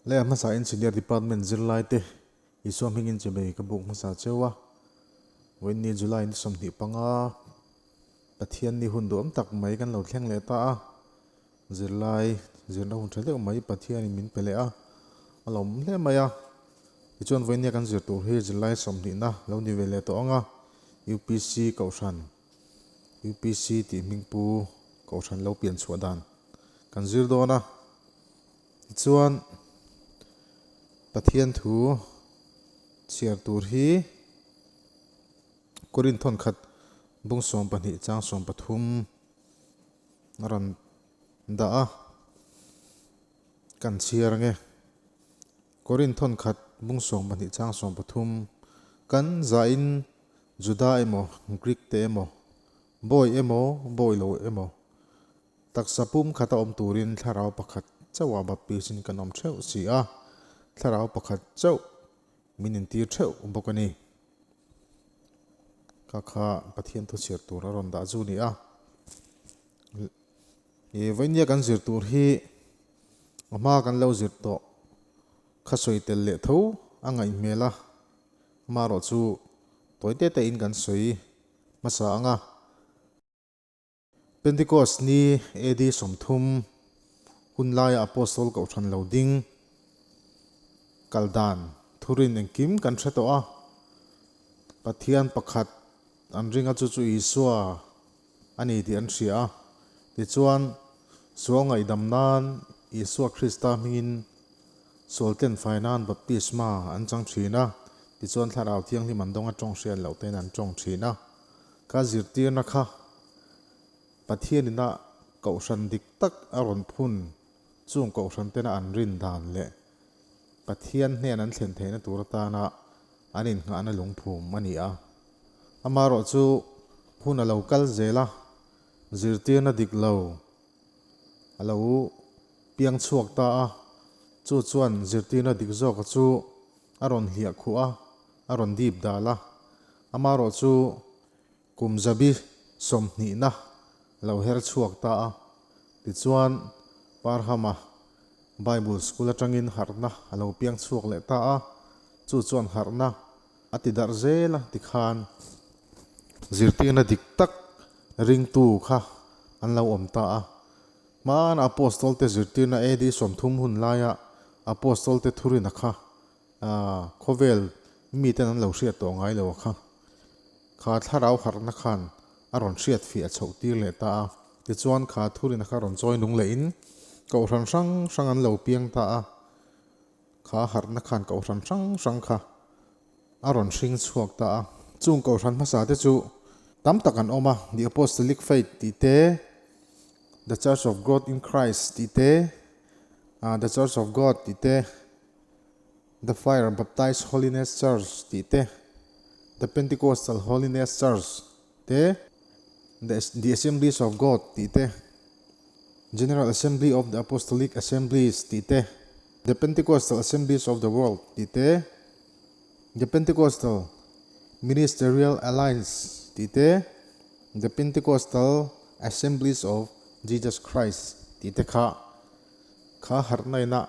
Leh a hmasa Engineer Department zirlaite Isua hmingin chimei ka buk hmasa cheu a, vawiinni July ni 25 Pathian ni hun duhawm tak mai kan lo thleng leh ta a, zirlai zirna hun tha deuh mai Pathianin min pe leh a, a lawmawm hle mai a. Tichuan vawiinnia kan zir tur hi zirlai sawmhnihna lo ni ve leh tawh ang a, UPC Kohhran, UPC tih hmingpu Kohhran lo pian chhuah dan kan zir dawn a. Tichuan, Pathian thu chhiar tur hi Korin thawnkhat bung 12 chang 13 a rawn dah a, kan chhiar ange. Korin thawnkhat bung 12 chang 13, Kan zahin Juda emaw, Greek te emaw, bawi emaw, bawi lo emaw, Taksa pum khata awm turin thlarau pakhat chauha baptisin kan awm theuh si a, thlarau pakhat chauh min intir theuh bawk a ni. Kha kha Pathian thu chhiar tur a rawn dah zu ni a. I vawinia kan zir tur hi a hma kan lo zir tawh kha sawi tel leh tho a ngaih hmel a, amaherawh chu tawi te te in kan sawi hmasa ang a. Pentecost ni AD 30 hun laia Apostol Kohhran lo ding kal dan thurin engkim kan hre tawh a. Pathian pakhat an ring a chu chu Isua a ni tih an hria a. Tichuan, sual ngaihdam nan Isua Krista hmingin sual tlenfai nan baptisma an chang thin a. Tichuan Thlarau Thianghlim an dawng a tawng hriat loh tein an tawng thin a. Ka zirtirna kha Pathianina kohhran dik tak a rawn phun chung kohhran tena an rin dan leh Pathian hnen an thlen theihna tur atana an innghahna lungphum a ni a. Amaherawhchu hun a lo kal zel a, zirtirna dik lo a lo piang chhuak ta a, chu chuan zirtirna dik zawka chu a rawn hliah khuh a, a rawn dip dal a. Amaherawhchu kum zabi sawmhnihna lo her chhuak ta a, tichuan Parhama Bible School atangin harhna a lo piang chhuak leh ta a, chu chuan harhna a ti darh zel a tikhan zirtirna dik tak ringtu kha an lo awm ta a. Hmana Apostol te zirtirna AD 30 hun laia Apostol te thurina kha Khawvel miten an lo hriat tawh ngai lo a kha. Kha thlarau harhna khan a rawn hriat fiah chhoh tir leh ta a. Tichuan kha thurina kha rawn chawi nung lehin kohhran hrang hrang an lo piang ta a. Kha harhna khan kohhran hrang hrang kha a rawn hring chhuak ta a. Chung kohhran hmasa te chu tam tak an awm a, The Apostolic Faith tih te, The Church of God in Christ tih te, The Church of God tih te, The Fire Baptist Holiness Church tih te, The Pentecostal Holiness Church te, The Assemblies of God tih te, General Assembly of the Apostolic Assemblies tih te, The Pentecostal Assemblies of the World tih te, The Pentecostal Ministerial Alliance tih te, The Pentecostal Assemblies of Jesus Christ tih te kha kha harhna inah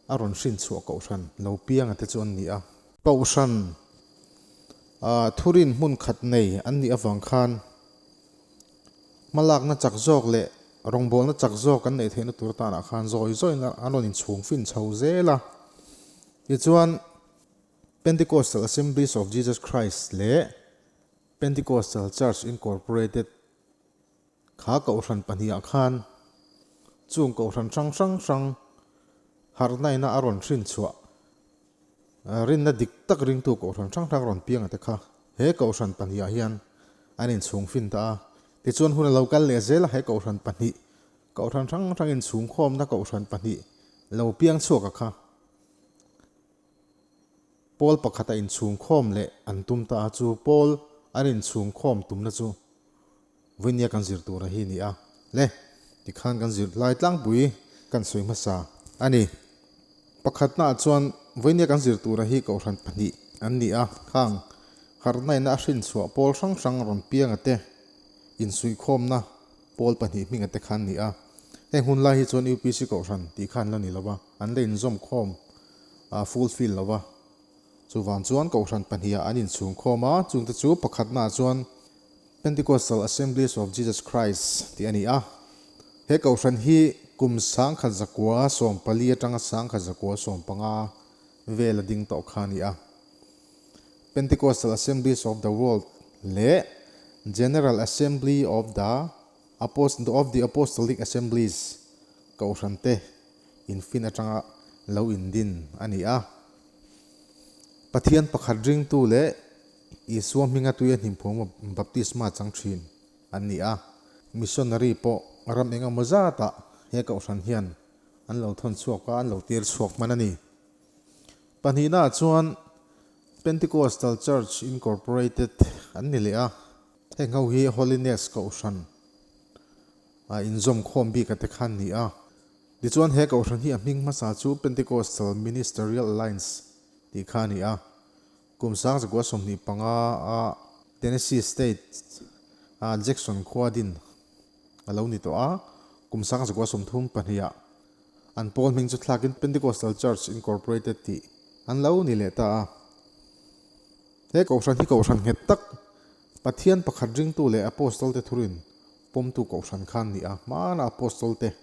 a rawn hrin chhuah kohhran lo pianga te chu an ni a. Kohhran thurin hmun khat nei an nih avang khan hmalakna chak zawk leh rawngbawlna chak zawk an neih theihna tur atanah khan zawi zawiin an rawn inchhung fin chho zel a. Tichuan, Pentecostal Assemblies of Jesus Christ leh Pentecostal Church Incorporated Kha kohhran pahnihah khan chung kohhran hrang hrang hrang harhnaina a rawn hrin chhuah rinna dik tak ringtu kohhran hrang hrang rawn piang ate kha he kohhran pahnihah hian an inchhung fin ta a. Tichuan hun a lo kal leh zel a, he kohhran pahnih kohhran hrang hrang inchhungkhawmna kohhran pahnih lo piang chhuak a kha pawl pakhata inchhungkhawm leh an tum ta a, chu pawl an inchhungkhawm tumna chu Vawinia kan zir tur a hi ni a le, tikhan kan zir lai tlangpui kan sawi hmasa a ni. Pakhatnaah chuan vawinia kan zir tur a hi kohhran pahnih an ni a, khang harhnaina a hrinchhuah pawl hrang hrang rawn pianga te insuihkhawmna pawl pahnih hminga te kha an ni a. Heng hun lai hi chuan UPC kohhran tih kha an la ni lo va, an la inzawmkhawm. a fulfill lo va. Chuvang chuan kohhran pahniha an inchhungkhawm a, chungte chu pakhatnaah chuan Pentecostal Assemblies of Jesus Christ tih a ni a. He kohhran hi kum 1114 atanga 1115 vela ding tawh kha a ni a. Pentecostal Assemblies of the World leh General Assembly of the of the Apostolic Assemblies kohhran te infin atanga lo indin a ni a. Pathian pakhat ringtu leh Isua hminga tuia hnimphum baptisma chang thin an ni a. Missionary pawh ram eng emaw zatah he kohhran hian an lo thawn chhuak a, an lo tir chhuak hman a ni. Pahnihnaah chuan Pentecostal Church Incorporated an ni leh a, heng ho hi Holiness kohhran a inzawm khawm bik a te kha an ni a. Tichuan he kohhran hi a hming hmasa chu Pentecostal Ministerial Alliance tih kha a ni a. Kum 1925 a Tennessee State a Jackson khua din a lo ni tawh a, kum 1932 ah an pawl hming chu thlakin Pentecostal Church Incorporated tih an lo ni leh ta a. He kohhran hi kohhran nghet tak, Pathian pakhat ringtu leh Apostle te thurin pawmtu kohhran kha an ni a, hmana Apostle te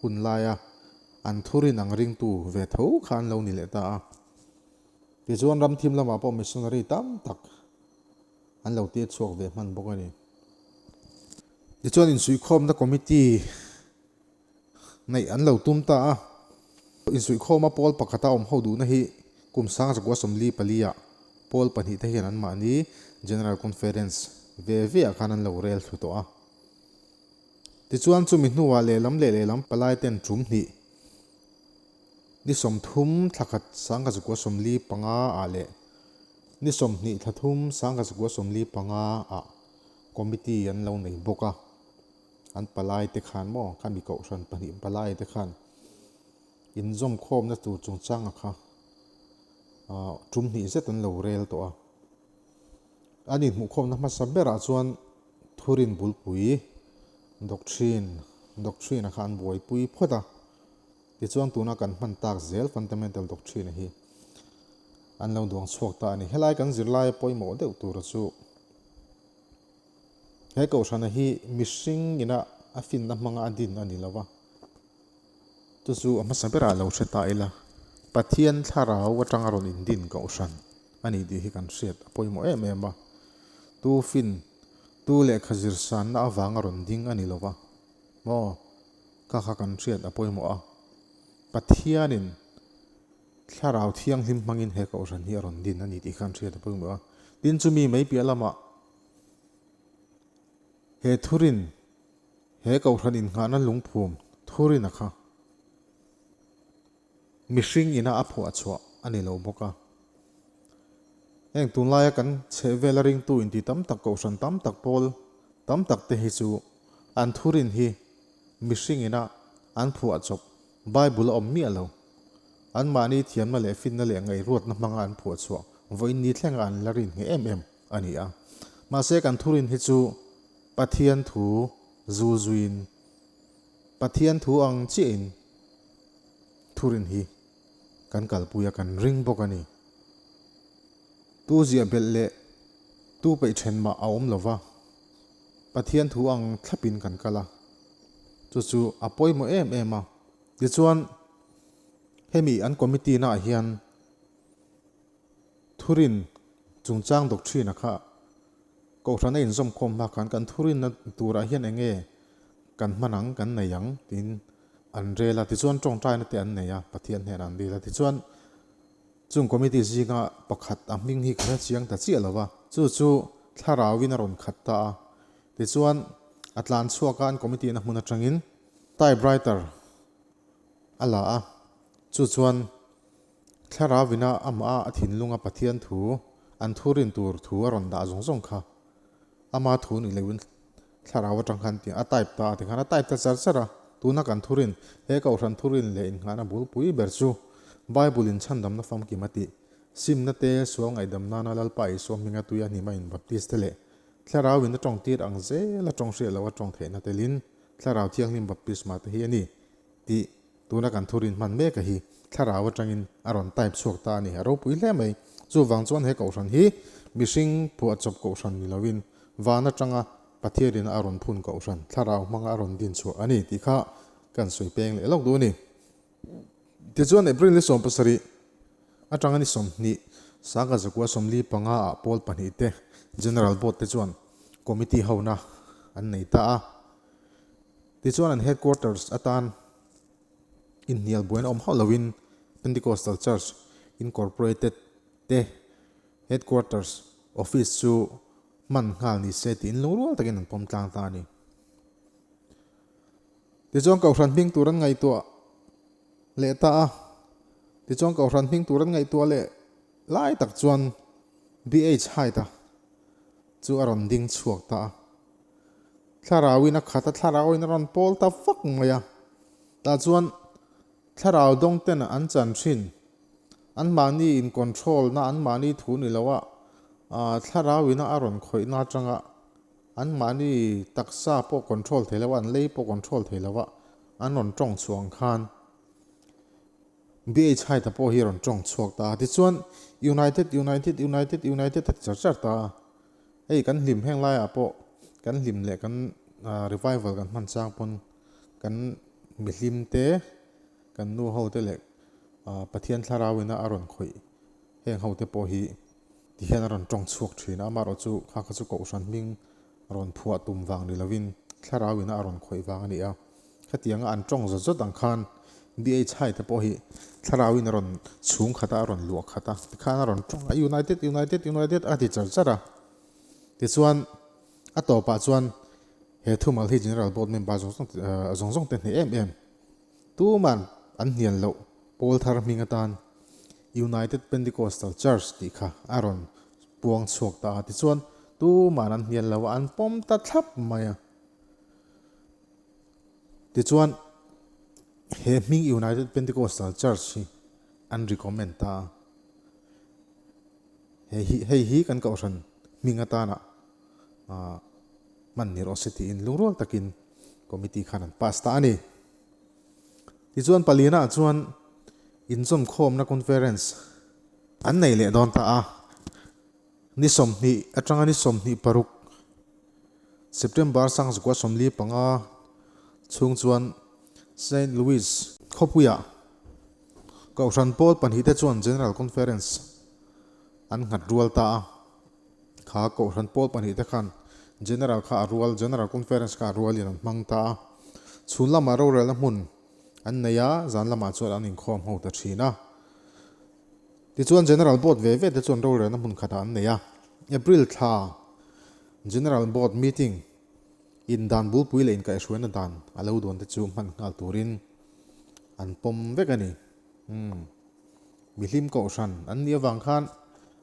hun laia an thurin ang ringtu ve tho kha an lo ni leh ta a. Tichuan ramthim lamah pawh missionary tam tak an lo tir chhuak ve hman bawk a ni. Tichuan insuihkhawmna committee neih an lo tum ta a. Insuihkhawma pawl pakhata awm ho duhna hi kum 1944 ah pawl pahnih te hian anmahni General Conference ve ve ah khan an lo rel thlu tawh a. Tichuan chumi hnuah lehlam leh lehlam palai ten tum hnih ni 30 thla khat 1945 ah leh ni 20 thla thum 1945 ah committee an lo nei bawk a. An palai te khan maw khami kohhran pahnih palai te khan inzawm khawmna tur chungchanga kha tum hnih zet an lo rel tawh a. An inhmuhkhawmna hmasa berah chuan thurin bulpui doctrine doctrine a kha an buaipui phawt a. Tichuan tuna kan hman tak zel fundamental doctrine hi an lo duang chhuak ta a ni. Helai kan zirlaia pawimawh deuh tura chu He kohhrana hi mihring ina a finna hmanga a din a ni lo va, chu chu a hmasa berah lo hre ta ila, Pathian thlarau atanga rawn indin kohhran a ni tih hi kan hriat a pawimawh em em a. Tu fin, tu lehkha zir sanna avanga rawn ding a ni lo va, maw? Kha kha kan hriat a pawimawh a. Pathianin thlarau thianghlim hmangin he kohhran hi a rawn din a ni tih kha kan hriat a pawimawh a. Tin, chumi mai piah lamah He thurin, he kohhran innghahna lungphum thurin a kha mihring ina a phuah chhuah a ni lo bawk a. Heng tunlaia kan chhehvela ringtu inti tam tak, kohhran tam tak, pawl tam tak te hi chu an thurin hi mihring ina an phuah chawp Bible a awm miah lo. Anmahni thiamna leh finna leh ngaihruatna hmanga an phuah chhuah vawiin ni thlenga an la rin ngheh em em a ni a. Mahse kan thurin hi chu Pathian thu zul zuiin, Pathian thu ang chiahin thurin hi kan kalpui a, kan ring bawk a ni. Tu ziah belh leh tu peih then mah a awm lo va, Pathian thu ang thlapin kan kal a, chu chu a pawimawh em em a. Tichuan hemi an committee naah hian Thurin chungchang doctrine-a kha Kohhran a inzawm khawm hma khan kan thurinna turah hian eng nge kan hman ang, kan nei ang tiin an rel a. Tichuan tawngtaina te an nei a, Pathian hnenah an dil a. Tichuan chung committee zinga pakhat a hming hi ka hre chiang ta chiah lo va, chu chu thlarauin a rawn khat ta a. Tichuan a tlan chhuak a, an committee-na hmun atangin typewriter a la a, chu chuan Thlarau ina amah a thinlunga Pathian thu, an thu rin tur thu a rawn dah zawng zawng kha. Ama thu nih loin thlarau atang khan tiang a type ta a ti khan a type ta char char a. Tuna kan thu rin, he kohhran thu rin leh innghahna bulpui ber chu Bible in chhandamna famkim a tih, simna te, sual ngaihdam nana Lalpa Isua hminga tuia hnima in baptist te leh thlarau in a tawng tir ang zela tawng hriat loh a tawng theihna telin Thlarau Thianghlim baptisma te hi a ni tih. Tuna kan thurin hman mek a hi thlarau atangin a rawn type chhuak ta a ni. A ropui hle mai. Chuvang chuan he kohhran hi mihring phuahchawp kohhran ni loin van atanga Pathianin a rawn phun kohhran thlarau hmanga a rawn din chhuah a ni tih kha kan sawi peng leh lawk duh a ni. Tichuan April ni 70 atanga ni 20 sangha zakua 45 ah pawl pahnih te General Board te chuan Committee hona an nei ta a. Tichuan an Headquarters atan inhnial buaina awm hauh loin Pentecostal Church Incorporated te Headquarters Office chu hman nghal ni se tiin lungrual takin an pawm tlang ta a ni. Tichuan Kohhran hming tur an ngaihtuah leh ta a. Tichuan Kohhran hming tur an ngaihtuah leh lai tak chuan BH Hyde-a chu a rawn ding chhuak ta a. Thlarauin a khat a, thlarauin a rawn pawl ta vak mai a. Tah chuan thlarau dawng ten an chan thin. Anmahni in control na, anmahni thu ni lo a, thlarauin a rawn khawihna atanga anmahni taksa pawh control thei lo a, an lei pawh control thei lo a, an rawn tawng chhuah ang khan BH Hyde-a pawh hi a rawn tawng chhuak ta a. Tichuan United, United, United, United a ti char char ta a. Hei kan hlim heng laiah pawh kan hlim leh kan revival kan hman chang pawn kan mihlim te, kan nu ho te leh Pathian thlarauina a rawn khawih heng ho te pawh hi ti hian a rawn tawng chhuak thin a, amaherawh chu kha kha chu Kohhran hming rawn phuah tum vang ni lovin thlarauina a rawn khawih vang a ni a. Khatianga an tawng zawt zawt ang khan BH Hai te pawh hi thlarauin a rawn chhung khat a, a rawn luah khat a, tikhan a rawn tawng a, United, United, United a ti char char a. Tichuan a tawpah chuan he thumal hi General Board member zawng zawng zawng zawng te hneh em em tuman an hnial loh pawl thar hming atan United Pentecostal Church tih kha a rawn puang chhuak ta a. Tichuan tuman an hnial lo a, an pawm ta thlap mai a. Tichuan, he hming United Pentecostal Church hi an recommend ta a. Hei hi hei hi kan kohhran hming atana hman ni rawh se tiin lungrual takin committee khan an pass ta a ni. Tichuan palina ah chuan inzawmkhawmna conference an nei leh dawn ta a. Ni 20 atanga ni 26 September 1945 chhung chuan Saint Louis khawpuiah Kohhran pawl pahnihte chuan General Conference an nghat rual ta a. Kha Kohhran pawl pahnihte khan General kha a rual, General Conference kha a rualin an hmang ta a. Chhun lamah rorelna hmun an nei a, zan lamah chuan an inkhawm ho ta thin a. Tichuan General Board ve ve te chuan rorelna hmun khatah an nei a. April thla General Board meeting in dan bulpui leh inkaihhruaina dan a lo duan te chu hman nghal turin an pawm vek a ni. Umm mihlim kohhran an nih avang khan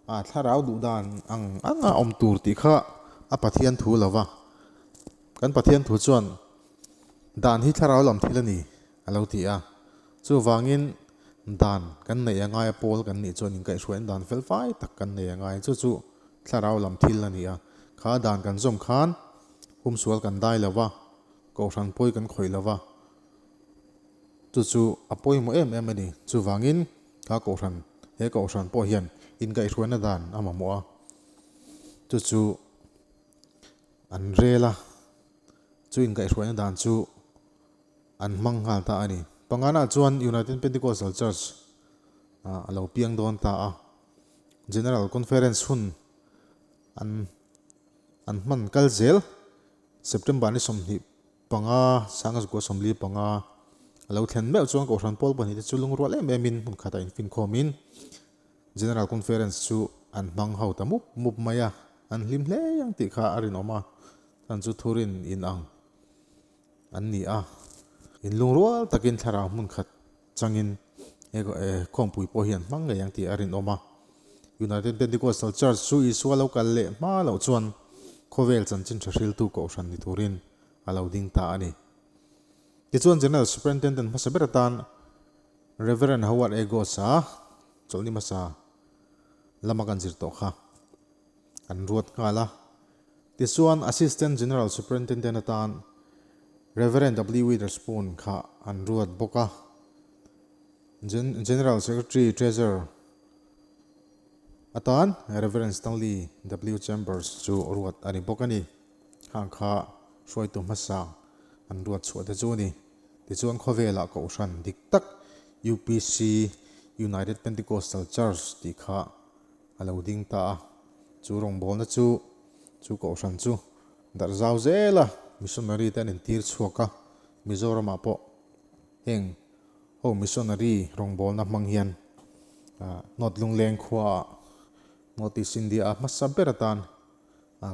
a thlarau duh dan ang anga awm tur tih kha a Pathian thu lo va. Kan Pathian thu chuan dan hi thlarau lam thil a ni a lo ti a. Chuvangin dan kan neih a ngai a, pawl kan nih chuan inkaihhruain dan fel fai tak kan nei a ngai. Chu chu thlarau lam thil a ni a, kha dan kan zawm khan humsual kan dai lo va, kohhran pawi kan khawih lo va, chu chu a pawimawh em em a ni. Chuvangin kha kohhran, he kohhran pawh hian inkaihhruaina dan a mamawh a, chu chu an rel a, chu inkaihhruaina dan chu An hmang nghal ta a ni. Pangana chuan United Pentecostal Church a lo piang dawn ta a. General Conference hun an an hman kal zel. September ni 25 1945 a lo thlen meuh chuan Kohhran pawl pahnih te chu lungrual em em in hmun khatah infinkhawmin General Conference chu an hmang ho ta mup mup mai a. An hlim hle ang tih kha a rinawm a, chan chu thurin in ang. An ni a, inlungrual takin thlarau hmun khat changin he khawmpui pawh hi an hmang ngei ang tih a rinawm a. United Pentecostal Church chu Isua lo kal leh hma loh chuan khawvel chanchin tha hriltu kohhran ni turin a lo ding ta a ni. Tichuan General Superintendent hmasa ber atan Rev. Howard A. Goss-a chawlhni hmasa lama kan zir tawh kha an ruat nghal a. Tichuan, Assistant General Superintendent atan Rev. W. Witherspoon kha an ruat bawk a. General Secretary Treasurer atan Rev. Stanley W. Chambers chu ruat a ni bawk a ni. Hang kha hruaitu hmasa an ruat chhuah te chu a ni. Tichuan khawvelah kohhran dik tak UPC, United Pentecostal Church, tih kha a lo ding ta a. Chu rawngbawlna chu chu kohhran chu darh zau zel a, missionary te an intir chhuak a, Mizoramah pawh heng ho missionary rawngbawlna hmang hian North Lungleng khuaah North East India a hmasa ber atan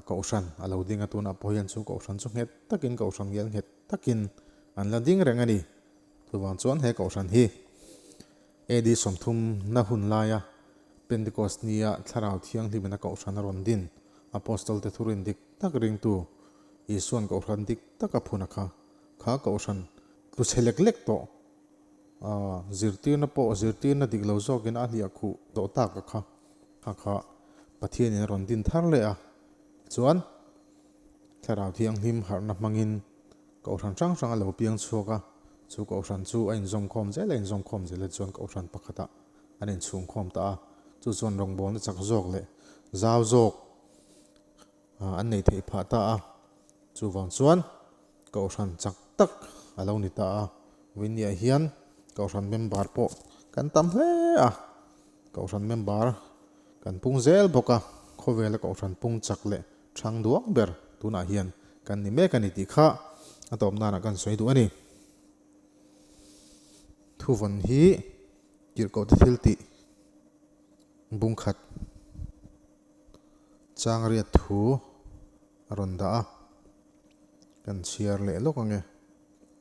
kohhran a lo ding a, tunah pawh hian chu kohhran chu nghet takin kohhran ngial nghet takin an la ding reng a ni. Chuvang chuan he kohhran hi AD 30 na hun laia Pentecost nia Thlarau Thianghlimin a kohhran a rawn din Apostle te thurin dik tak ringtu Isuan kohhran dik taka phun a kha kha kohhran tlu chhe lek lek tawh a, zirtirna pawh zirtirna dik lo zawkin a hliah khuh tawh tak a kha kha kha Pathianin a rawn din thar leh a, tichuan Thlarau Thianghlim harhna hmangin kohhran hrang hrang a lo piang chhuak a, chu kohhran chu a inzawmkhawm zel a inzawmkhawm zel a tichuan kohhran pakhatah an inchhungkhawm ta a, chu chuan rawngbawlna chak zawk leh zau zawk an nei theih phah ta a, chuvang chuan kohhran chak tak a lo ni ta a, Winnie-ah hian kohhran member pawh kan tam hle a, kohhran member kan pung zel bawk a, khawvela kohhran pung chak leh thang duang ber tunah hian kan ni mek a ni tih kha a tawp nanah kan sawi duh a ni. Thuvawn hi tirhkoh te thil tih bungkhat. Changriat thu a rawn dah a, kan chhiar leh lawk ang e.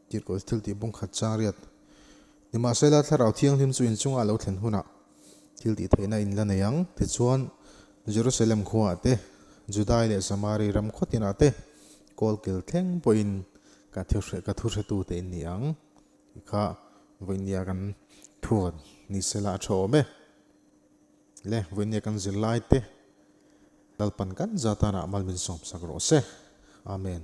Tirhkoh thil tih bung khat Changriat. Nimahsela, Thlarau Thianghlim chu inchungah a lo thlen hunah thil tih theihna in la nei ang. Tichuan, Jerusalem khuaah te, Judai leh Samari ram khaw tinah te kawlkil thleng pawhin ka ka thu hretute in ni ang tih kha vawinia kan thuan ni sela a tha awm e. Le, vawinia kan zirlai te Lalpan kan za tanah mal min sawmsak rawh se. Amen.